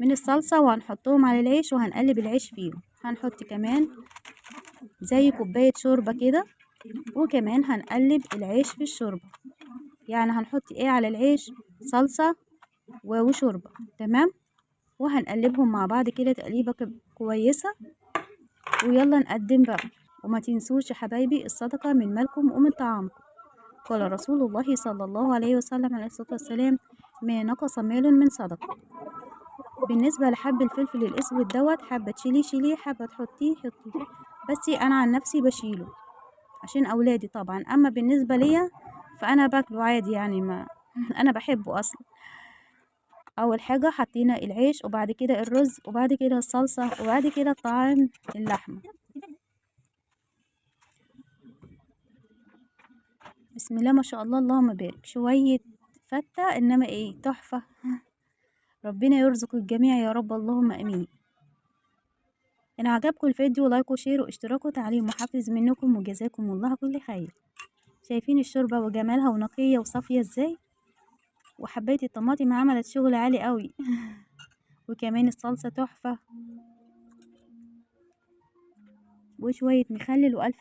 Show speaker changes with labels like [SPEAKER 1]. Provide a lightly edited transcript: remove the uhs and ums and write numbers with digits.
[SPEAKER 1] من الصلصة وهنحطهم على العيش وهنقلب العيش فيهم. هنحط كمان زي كوباية شوربة كده، وكمان هنقلب العيش في الشوربة. يعني هنحط ايه على العيش؟ صلصة وشوربة، تمام. وهنقلبهم مع بعض كده تقليبة كويسة، ويلا نقدم بقى. وما تنسوش يا حبايبي الصدقة من مالكم ومن طعامكم. قال رسول الله صلى الله عليه وسلم عليه الصلاة والسلام: ما نقص مال من صدقة. بالنسبة لحب الفلفل الأسود دوت، حابة تشيليه شيليه، حابة تحطيه حطيه، بس أنا عن نفسي بشيله عشان أولادي طبعا. أما بالنسبة ليا فأنا باكله عادي، ما أنا بحبه أصلا. أول حاجة حطينا العيش، وبعد كده الرز، وبعد كده الصلصة، وبعد كده الطعام اللحمة. بسم الله ما شاء الله، اللهم بارك. شوية فتة إنما إيه تحفة. ربنا يرزق الجميع يا رب، اللهم آمين. إن عجبكم الفيديو like و share واشتراك وتعليق محفز منكم، وجزاكم الله كل خير. شايفين الشوربة وجمالها ونقية وصافية ازاي، وحباية الطماطم عملت شغل عالي قوي. وكمان الصلصة تحفة، وشوية مخلل وألف